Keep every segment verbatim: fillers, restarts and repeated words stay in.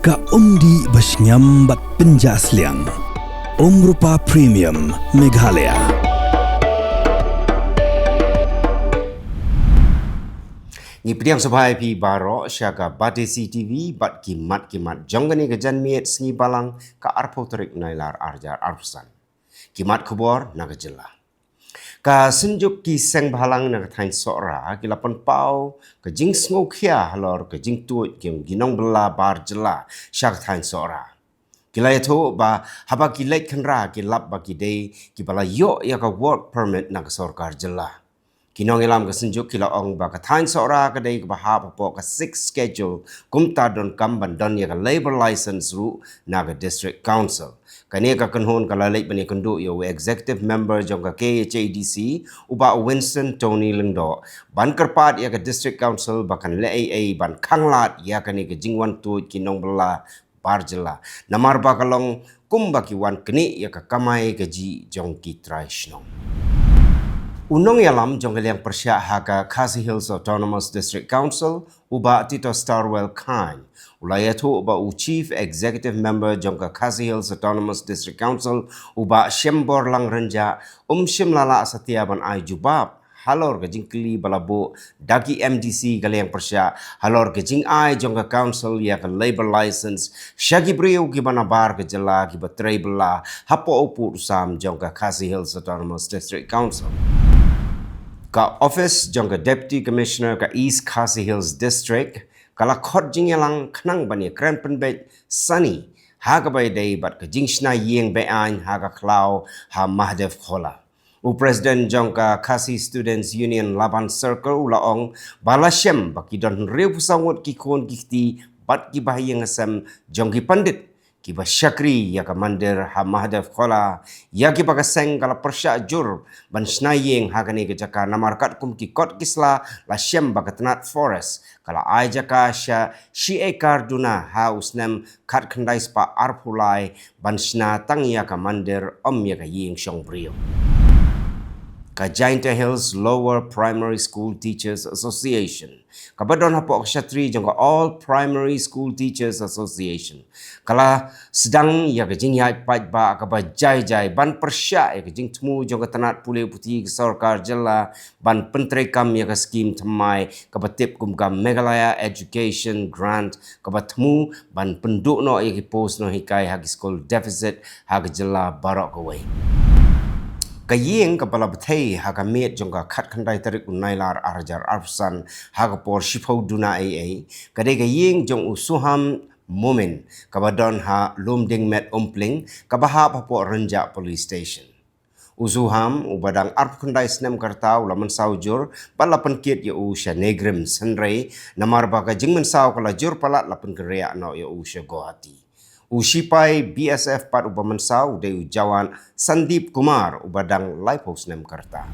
Ka umdih ba shngiam bad pynjah sliang. Umrupa Premium Meghalaya. Ngi pdiang sngewbha ïa phi baroh sha ka Batesi T V bad ki mat ki mat jong kane ka janmiet sngi Balang ka arphew tarik Nailar arhajar arphew san. Ki mat khubor na ka jylla. Ka Synjuk ki Seng Bhalang na ka thaiñ Sohra ki la pynpaw ka jingsngewkhia halor ka jingtuid ki nongbylla bar jylla sha ka thaiñ Sohra. Ki la ïathuh ba haba ki leit khynra ki lap ba ki dei kiba la ïoh ïa ka work permit na ka sorkar jylla. Ki nongïalam ka Synjuk ki la ong ba ka thaiñ Sohra ka dei kaba hap hapoh ka Sixth Schedule, kumta donkam ban don ïa ka labour license ruh na ka District Council. Kane ka kynhun ka la leit ban ïakynduh ïa u Executive Member jong ka K H A D C, u Bah Winston Tony Lyngdoh, ban kyrpad ïa ka District Council ba kan leh ei ei ban khanglad ïa kane ka jingwan tuid ki nongbylla bar jylla, namar ba ka long kumba ki wan knieh ïa ka kamai kajih jong ki trai shnong. U nongïalam jong ka liang pyrshah ha ka Khasi Hills Autonomous District Council, u Bah Tito Starwell Chyne, u la ïathuh ba u Chief Executive Member jong ka Khasi Hills Autonomous District Council, u Bah Shembor Langryngja, um shym la lah satia ban ai jubab halor ka jingkylli ba la buh da ki M D C ka liang pyrshah halor ka jingai jong ka council ïa ka labour license sha ki briew kiba nabar ka jylla kiba trei bylla hapoh u pud u sam jong ka Khasi Hills Autonomous District Council. Ka office jong ka Deputy Commissioner ka East Khasi Hills District ka la khot jingïalang khnang ban ïakren pynbeit sani ha kaba ïadei bad ka jingshna ïing be-aiñ ha ka khlaw ha Mahadev Khola. U President jong ka Khasi Students Union Laban Circle u la ong ba la shem ba ki don hynriewphew saw ngut ki khun ki kti bad ki bahaïing hasem jong ki pandit kiba shakri ïa ka mandir ha Mahadev Khola, ïa kiba ka seng ka la pyrshah jur ban shna ïing ha kane ka jaka namar katkum ki kot ki sla la shem ba ka tnat forest ka la ai jaka sha shi ekar duna ha u snem khatkhyndai spah arphew lai ban shna tang ïa ka mandir, ym ïa ka ïing shong briew. Ka Jaintia Hills Lower Primary School Teachers Association, kaba don hapoh ka shatri jong ka All Primary School Teachers Association, ka la sdang ïa ka jingïaid paidbah kaba jai jai ban pyrshah ïa ka jingthmu jong ka tnat pule puthi ka sorkar jylla ban pyntreikam ïa ka skim thymmai kaba tip kum ka Meghalaya Education Grant, kaba thmu ban pynduh noh ïa ki post nonghikai ha ki skul deficit ha ka jylla baroh kawei. Ka ïing kaba la bthei ha ka miet jong ka khatkhyndai tarik u Nailar arhajar arphew san ha ka por shiphew duna ei ei, ka dei ka ïing jong u Suham Momin, kaba don ha Lumdiengmet Umpling, kaba hap hapoh Rynjah Police Station. U Suham, uba dang arphew khyndai snem ka rta, u la mynsaw jur bad la pynkit ïa u sha NEIGRIHMS, hynrei namar ba ka jingmynsaw ka la jur palat, la pynkynriah noh ïa u sha Guwahati. U shipai B S F pat uba mynsaw u dei u jawan Sandeep Kumar, uba dang laiphew snem ka rta.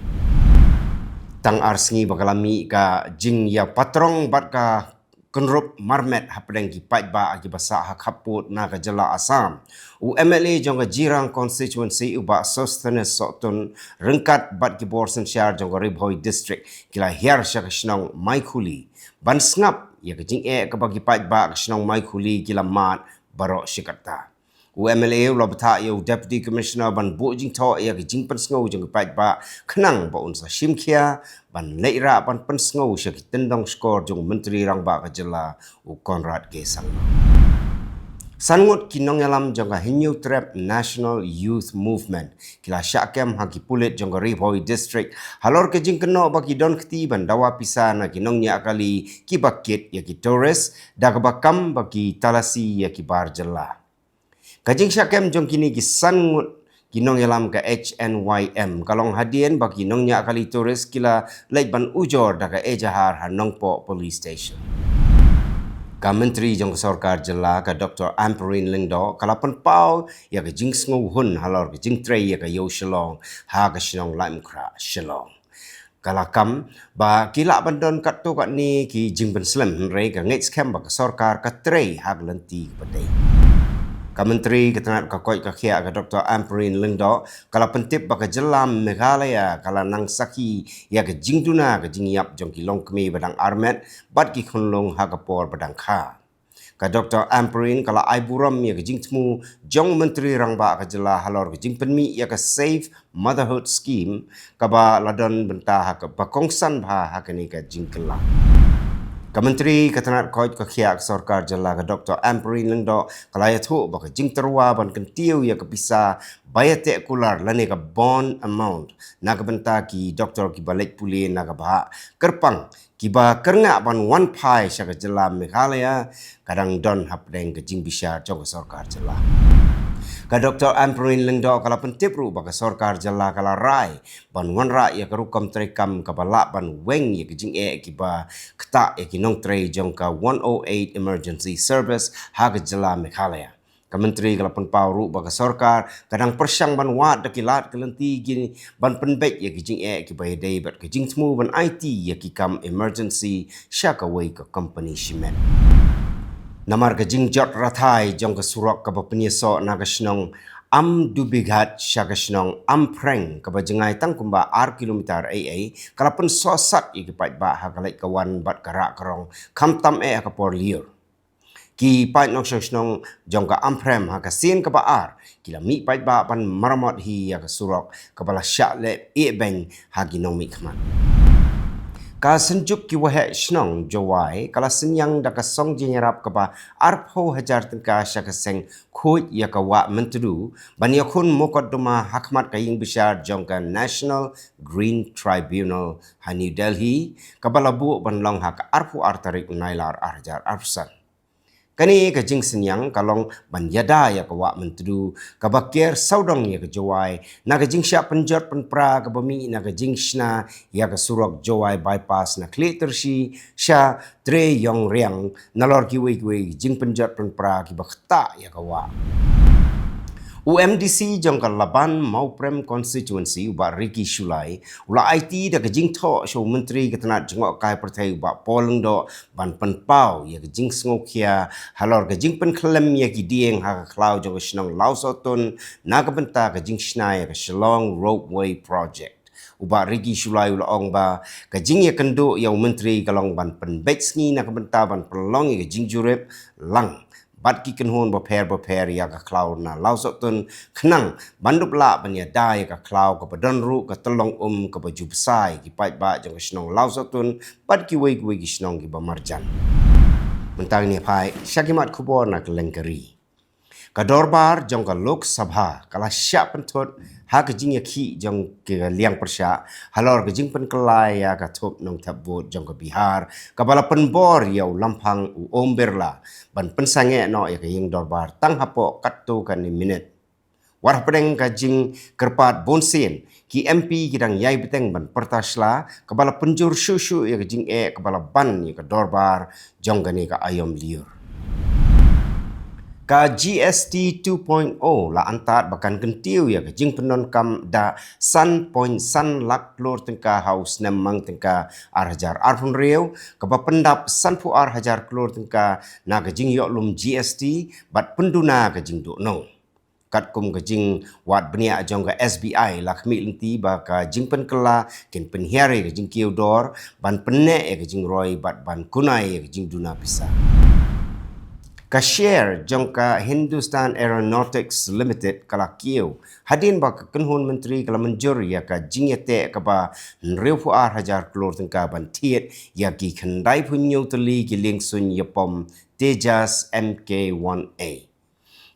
Tang ar sngi ba ka la mih ka jingïapatrong bad ka kynrup marmet hapdeng ki paidbah kiba sah ha khappud na ka jylla Assam, u M L A jong ka Jirang Constituency, u Bah Sosthenes Sohtun, ryngkat bad ki bor synshar jong ka Ri Bhoi District, ki la hiar sha ka shnong Maikhuli ban sngap ïa ka jingeh kaba ki paidbah ka shnong Maikhuli ki la mad baroh shi katta. U M L A u la bthah ïa u Deputy Commissioner ban buh jingthoh ïa ka jingpynsngew jong ki paidbah khnang ba un sa shim khia ban leit rah ban pynsngew sha ki tyndong shkor jong u Myntri Rangbah ka jylla, u Conrad K Sangma. San ngut ki nongïalam jong ka Hynñiewtrep National Youth Movement ki la shah kem ha ki pulit jong ka Ri Bhoi District halor ka jingkynnoh ba ki don kti ban dawa pisa na ki nongñiah kali kiba kit ïa ki tourist, da kaba kam ba ki talasi ïa ki bar jylla. Ka jingshah kem jong kine ki san ngut ki nongïalam ka H N Y M ka long hadien ba ki nongñiah kali tourist ki la leit ban ujor da ka ejahar ha Nongpoh Police Station. Ka Myntri jong ka sorkar jylla, ka Doctor Ampareen Lyngdoh, ka la pynpaw ïa ka jingsngewhun halor ka jingtrei ïa ka Ïew Shillong ha ka shnong Laitumkhrah, Shillong. Ka la kam ba ki lah ban don katto katne ki jingpynslem, hynrei ka ngeit skhem ba ka sorkar ka trei ha ka lynti kaba dei. Ka Myntri ka tnat ka koit ka khiah, ka Doctor Ampareen Lyngdoh, ka la pyntip ba ka jylla Meghalaya ka la nang sakhi ïa ka jingduna ka jingïap jong ki longkmie ba dang armet bad ki khunlung ha ka por ba dang kha. Ka Doctor Ampareen ka la ai burom ïa ka jingthmu jong u Myntri Rangbah ka jylla halor ka jingpynmih ïa ka Safe Motherhood Scheme kaba la don bynta ha kaba kongsan bha ha kane ka jingkylla. Ka Myntri ka tnat koit ka khiah ka sorkar jylla ka Doctor Ampareen Lyngdoh ka la ïathuh ba ka jingtyrwa ban kyntiew ïa ka pisa ba ïateh kular lane ka bond amount na ka bynta ki doktor kiba leit pule na ka bhah kyrpang kiba kyrngah ban wan phai sha ka jylla Meghalaya ka dang don hapdeng ka jingbishar jong ka sorkar jylla. Ka Doctor Ampareen Lyngdoh ka la pyntip ruh ba ka sorkar jylla ka la rai ban wanrah ïa ka rukom treikam kaba lah ban weng ïa ka jingeh kiba ktah ïa ki nongtrei jong ka one oh eight Emergency Service ha ka jylla Meghalaya. Ka Myntri ka la pynpaw ruh ba ka sorkar ka dang pyrshang ban wad da ki lad ki lynti ki ban pynbeit ïa ki jingeh kiba ïadei bad ka jingthmu ban aiti ïa ki kam emergency sha kawei ka kompani shimet. Namar ka jingjot rathai jong ka surok kaba pynïasoh na ka shnong Amdubighat sha ka shnong Ampreng kaba jngai tang kumba ar kilometer ei ei ka la pynsohsat ïa ki paidbah ha ka leit ka wan bad ka rah ka rong khamtam eh ha ka por lyiur. Ki paid nongshong shnong jong ka Amprem ha ka sien kaba ar ki la mih paidbah ban maramot hi ïa ka surok kaba la shah leh ïehbeiñ ha ki nongmihkhmat. Ka Synjuk ki Waheh Shnong Jowai ka la synñiang da ka song jingïarap kaba arphew hajar tyngka sha ka seng khuid ïa ka Wah Myntdu ban ïakhun mukotduma ha khmat ka ïing bishar jong ka National Green Tribunal ha New Delhi kaba la buh ban long ha ka arphew ar tarik u Nailar ar hajar arphew san. Kane ka jingsynñiang ka long ban ïada ïa ka Wah Myntdu kaba ker sawdong ïa ka Jowai na ka jingshah pynjot pynpra kaba mih na ka jingshna ïa ka surok Jowai Bypass na Khliehtirsih sha Tre Ïong Riang nalor kiwei kiwei jingpynjot pynpra kiba ktah ïa ka wah. U M D C jong ka Laban Mawprem Constituency u Bah Ricky Shullai u la aiti da ka jingthoh sha u Myntri ka tnat jngohkai pyrthei u Bah Paul Lyngdoh ban pynpaw ïa ka jingsngewkhia halor ka jingpynkhlem ïa ki dieng ha ka khlaw jong ka shnong Lawsohtun na ka bynta ka jingshna ïa ka Shillong Ropeway Project. U Bah Ricky Shullai u la ong ba ka jingïakynduh ïa u Myntri ka long ban pynbeit sngi na ka bynta ban pynlong ïa ka jingjurip lang bad ki kynhun bapher bapher ïa ka khlaw na Lawsohtun khnang ban dup lah ban ïada ïa ka khlaw kaba don ruh ka tyllong um kaba ju bsa ïa ki paidbah jong ka shnong Lawsohtun bad kiwei kiwei ki shnong kiba marjan. Mynta ngin ïa phai sha ki mat khubor na kylleng ka ri. Ka dorbar jong ka Lok Sabha ka la shah pynthut ha ka jingïakhih jong ka liang pyrshah halor ka jingpynkylla ïa ka thup nongthep vote jong ka Bihar kaba la pynbor ïa u Lamphang u Om Birla ban pynsangeh noh ïa ka ïing dorbar tang hapoh katto katne minit. Wat hapdeng ka jingkyrpad bunsien, ki M P ki dang ïai bteng ban pyrta sla kaba la pynjur shuh shuh ïa ka jingeh kaba la ban ïa ka dorbar jong kane ka aïom lyiur. Ka G S T two point oh la antad ba kan kyntiew ïa ka jingpyndonkam da san point san lak klur tyngka ha u snem mang tyngka ar hajar arphew hynriew kaba pyndap sanphew ar hajar klur tyngka na ka jingïohlum G S T bad pynduna ka jingduhnong. Katkum ka jingwad bniah jong ka S B I la khmih lynti ba ka jingpynkylla kin pynhiar ïa ka jingkiew dor ban pynneh ïa ka jingroi bad ban kunai ïa ka jingduna pisa. Ka share jong ka Hindustan Aeronautics Limited ka la kiew hadien ba ka kynhun myntri ka la mynjur ïa ka jingïateh kaba hynriewphew ar hajar klur tyngka ban thied ïa ki khyndaiphew hynñiew tylli ki liengsuiñ ïapom Tejas M K one A.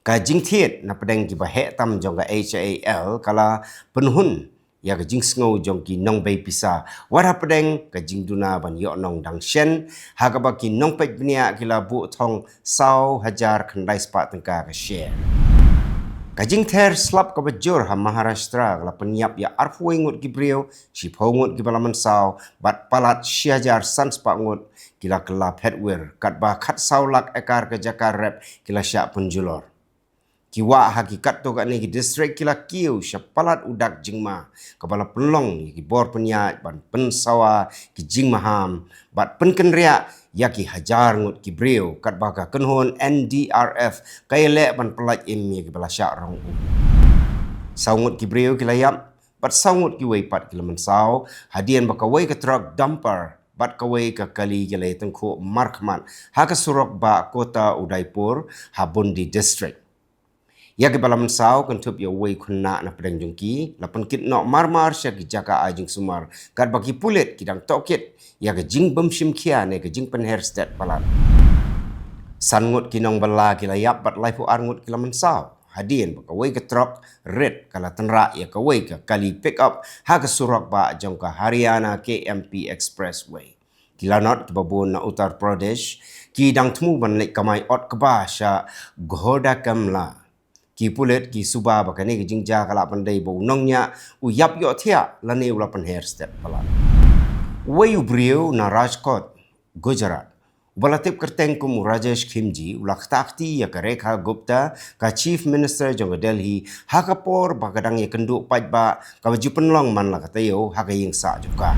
Ka jingthied na pdeng kiba heh tam jong ka H A L ka la pynhun ïa ka jingsngew jong ki nongbei pisa wat hapdeng ka jingduna ban ïoh nong dang shen ha kaba ki nongpeit bniah ki la buh thong saw hajar khyndai spah tyngka ka share. Ka jingther slap kaba jur ha Maharashtra ka la pynïap ïa arphew wei ngut ki briew, shiphew ngut kiba la mynsaw bad palat shi hajar san spah ngut ki la kylla phet wir, katba khatsaw lak ekar ka jaka rep ki la shah pynjulor. Ki wah ha ki katto katne ki distrik ki la kiew sha palat u dak jingma kaba la pynlong ïa ki bor pynïaid ban pynsawa ki jingmaham bad pynkynriah ïa ki hajar ngut ki briew, katba ka kynhun N D R F ka ïaleh ban pyllait im ïa kiba la shah rong um. Saw ngut ki briew ki la ïap bad saw ngut kiwei pat ki la mynsaw hadien ba kawei ka trok dumper bad kawei ka kali ki la ïatyngkhuh markhmat ha ka surok bah Kota Udaipur ha Bundi District. Ïa kiba la mynsaw kynthup ïa uwei u khynnah na pdeng jong ki la pynkit noh marmar sha ki jaka ai jingsumar katba ki pulit ki dang tohkit ïa ka jingbymshim khia ne ka jingpynher stet palat. San ngut ki nongbylla ki la ïap bad laiphew ar ngut ki la mynsaw hadien ba kawei ka trok rit ka la tynrah ïa kawei ka kali pickup ha ka surok bah jong ka Haryana K M P Expressway. Ki lanot kiba bun na Uttar Pradesh ki dang thmu ban leit kamai ot kba sha Ghodakamla. Ki pulit ki suba ba kane ka jingjia ka lah ban dei ba u nongñiah u ïap ïohthiah lane u la pynher stet palat. Uwei u briew na Rajkot, Gujarat, uba la tip kyrteng kum u Rajesh Khimji, u la ktah kti ïa ka Rekha Gupta, ka Chief Minister jong ka Delhi, ha ka por ba ka dang ïakynduh paidbah kaba ju pynlong man la ka taïew ha ka ïing sah jong ka.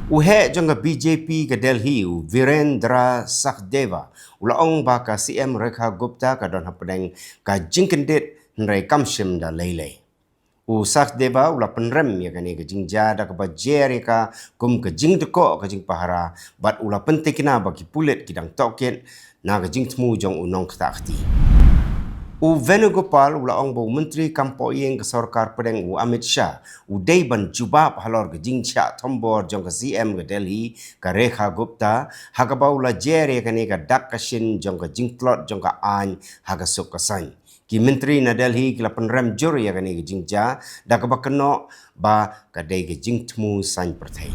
U heh jong ka B J P ka Delhi, u Virendra Sachdeva, u la ong ba ka C M Rekha Gupta ka don hapdeng ka jingkyndit hynrei kam shym da lei lei. U Sachdeva u la pynrem ïa kane ka jingjia da kaba jer ïa ka kum ka jingdkoh ka jingpahara bad u la pyntikna ba ki pulit ki dang tohkit na ka jingthmu jong u nongktah kti. U Venugopal u la ong ba u Myntri kam pohïing ka sorkar pdeng u Amit Shah u dei ban jubab halor ka jingshah thombor jong ka C M ka Delhi, ka Rekha Gupta, ha kaba u la jer ïa kane ka dak ka shin jong ka jingtlot jong ka aiñ ha ka suk ka saiñ. Ki myntri na Delhi ki la pynrem jur ïa kane ka jingjia da kaba kynnoh ba ka dei ka jingthmu saiñ pyrthei.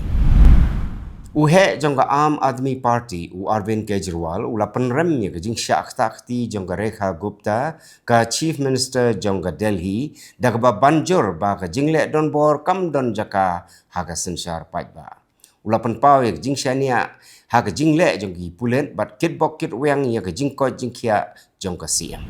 U heh jong ka Aam Aadmi Party, u Arvind Kejriwal, u la pynrem ïa ka jingshah ktah kti jong ka Rekha Gupta, ka Chief Minister jong ka Delhi, da kaba ban jur ba ka jingleh donbor kam don jaka ha ka synshar paidbah. U la pynpaw ïa ka jingshaniah ha ka jingleh jong ki pulit bad kitbok kitrwiang ïa ka jingkoit jingkhiah jong ka C M.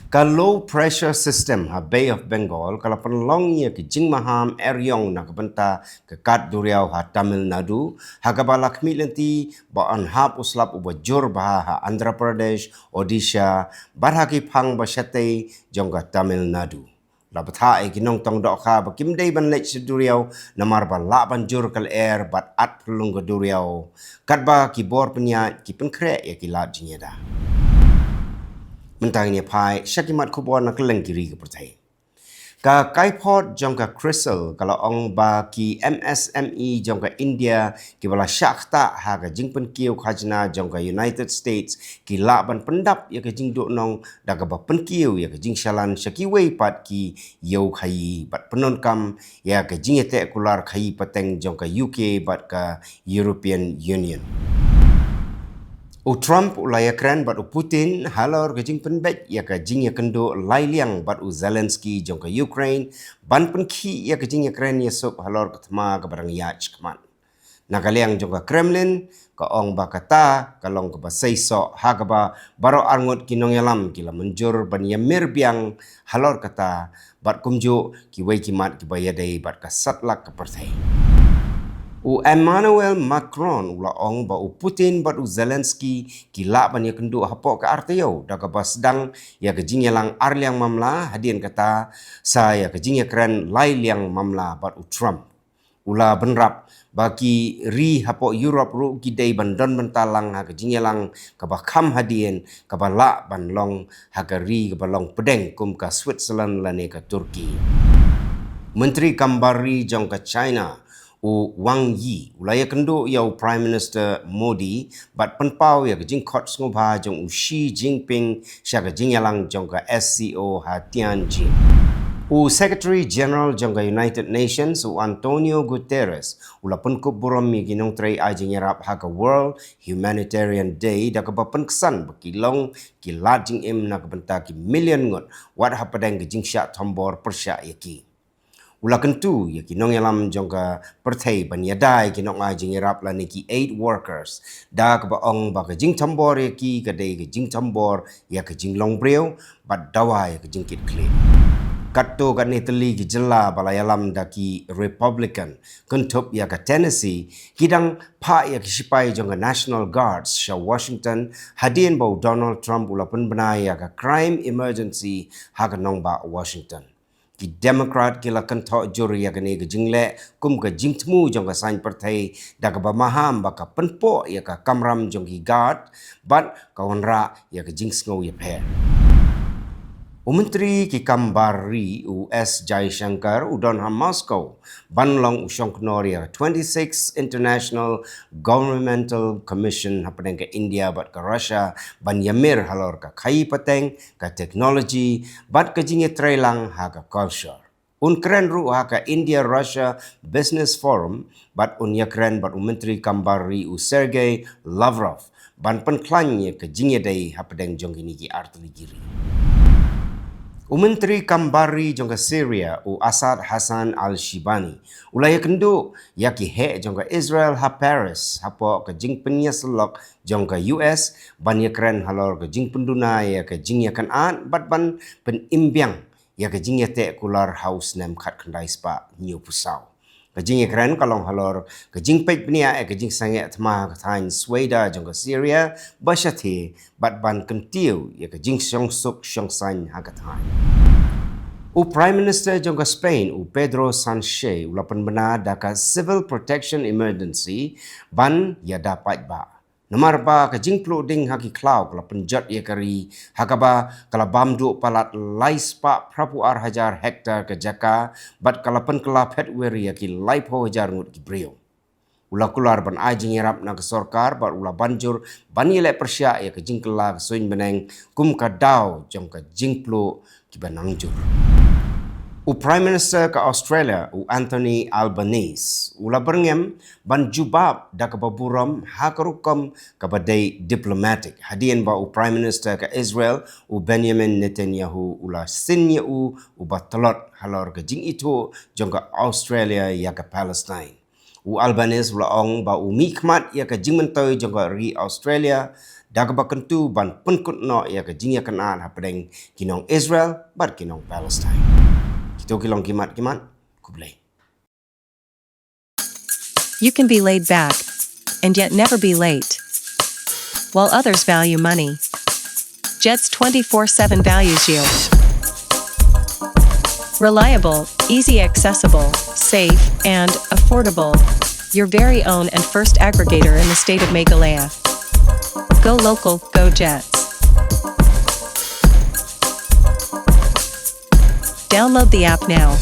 Ka low pressure system ha Bay of Bengal ka la pynlong ïa ka jingmaham eriong na ka bynta ka kad duriaw ha Tamil Nadu, ha kaba la khmih lynti ba yn hap u slap uba jur bha ha Andhra Pradesh, Odisha, bad ha ki phang ba shatei jong ka Tamil Nadu. La bthah ïa ki nongtong dohkha ba kim dei ban leit sha duriaw namar ba lah ban jur ka lyer bad at phlung ka duriaw, katba ki bor pynïaid ki pynkhreh ïa ki lad jingïada. Mynta ngin ïa phai sha ki mat khubor na kylleng ki ri ka pyrthei. Ka kaipod jong ka CRISIL ka la ong ba ki M S M E jong ka India kiba la shah ktah ha ka jingpynkiew khajna jong ka United States ki lah ban pyndap ïa ka jingduhnong da kaba pynkiew ïa ka jingshalan sha kiwei pat ki ïew khaïi bad pyndonkam ïa ka jingïateh kular khaïi pateng jong ka U K bad ka European Union. U Trump u la ïakren bad u Putin halor ka jingpynbeit ïa ka jingïakynduh lai liang bad u Zelensky jong ka Ukraine ban pynkhih ïa ka jingïakren ïasuk halor ka thma kaba dang ïaid shakhmat. Na ka liang jong ka Kremlin ka ong ba kata ka long kaba seisoh ha kaba baroh arngut ki nongïalam ki la mynjur ban ïamir biang halor kata bad kumjuh kiwei ki mat kiba ïadei bad ka satlak ka pyrthei. U Emmanuel Macron u la ong ba u Putin bad u Zelensky ki lah ban ïakynduh hapoh ka ar taïew da kaba sdang ïa ka jingïalang ar liang mamla, hadien kata sa ïa ka jingïakren lai liang mamla bad u Trump. U la bynrap ba ki ri hapoh Europe ruh ki dei ban don bynta lang ha ka jingïalang kaba kham hadien kaba lah ban long ha ka ri kaba long pdeng kum ka Switzerland lane ka Turkey. Myntri kam bar ri jong ka China, u Wang Yi, u la ïakynduh ïa u Prime Minister Modi bad pynpaw ïa ka jingkhot sngewbha jong u Xi Jinping sha ka jingïalang jong ka S C O ha Tianjin. U Secretary General jong ka United Nations, u Antonio Guterres, u la pynkup burom ïa ki nongtrei ai jingïarap ha ka World Humanitarian Day da kaba pynksan ba ki long ki lad jingim na ka bynta ki million ngut wat hapdeng ka jingshah thombor pyrshah ïa ki. U la kyntu ïa ki nongïalam jong ka pyrthei ban ïada ïa ki nongai jingïarap lane ki aid workers da kaba ong ba ka jingthombor ïa ki ka dei ka jingthombor ïa ka jinglong briew bad dawa ïa ka jingkitkhlieh. Katto katne tylli ki jylla ba la ïalam da ki Republican kynthup ïa ka Tennessee ki dang phah ïa ki sipai jong ka National Guards sha Washington hadien ba u Donald Trump u la pynbna ïa ka crime emergency ha ka nongbah Washington. Ki Democrat ki la kynthoh jur ïa kane ka jingleh kum ka jingthmu jong ka saiñ pyrthei da kaba maham ba ka pynpoh ïa ka kamram jong ki guard bad ka wanrah ïa ka jingsngew ïapher. U Myntri ki kam bar ri u S Jaishankar u don ha Moscow ban long u shongknor ïa ka twenty-six International Governmental Commission hapdeng ka India bad ka Russia ban ïamir halor ka khaïi pateng, ka technology bad ka jingïatreilang ha ka culture. Un kren ruh ha ka India-Russia Business Forum bad un ïakren bad u Myntri kam bar ri u Sergei Lavrov ban pynkhlaiñ ïa ka jingïadei hapdeng jong kine ki artylli ki ri. U Myntri kam bar ri jong ka Syria u Asad Hassan al-Shibani u la ïakynduh ïa ki heh jong ka Israel ha Paris hapoh ka jingpynïasyllok jong ka U S ban ïakren halor ka jingpynduna ïa ka jingïakynad bad ban pynimbiang ïa ka jingïateh kular ha u snem khatkhyndai spah hynñiewphew saw. Ka jingïakren ka long halor ka jingpeit bniah ïa ka jingsangeh thma ha ka thaiñ Sweida jong ka Syria ba shathie bad ban kyntiew ïa ka jingshongsuk shongsaiñ ha ka thaiñ. U Prime Minister jong ka Spain u Pedro Sanchez u la pynbna da ka Civil Protection Emergency ban ïada paidbah. Namar ba ka jingpluh ding ha ki khlaw ka la pynjot ïa ka ri ha kaba ka la bam duh palat lai spah phra phew ar hajar hektar ka jaka bad ka la pynkylla phet wer ïa ki laiphew hajar ngut ki briew. U la kular ban ai jingïarap na ka sorkar bad u la ban jur ban ïaleh pyrshah ïa ka jingkylla ka suiñ bneng kum ka daw jong ka jingpluh kiba nang jur. U Prime Minister ka Australia u Anthony Albanese u la byrngem ban jubab da kaba burom ha ka rukom kaba dei diplomatic hadien ba u Prime Minister ka Israel u Benjamin Netanyahu u la sin ïa u uba tlot halor ka jingithuh jong ka Australia ïa ka Palestine. U Albanese u la ong ba u mihkhmat ïa ka jingmyntoi jong ka ri Australia da kaba kyntu ban pynkut noh ïa ka jingïakynad hapdeng ki nong Israel bad ki nong Palestine. Kito ki long ki mat ki mat. Khublei. You can be laid back and yet never be late. While others value money, Jets twenty-four seven values you. Reliable, easy accessible, safe, and affordable. Your very own and first aggregator in the state of Meghalaya. Go local, go Jets. Download the app now.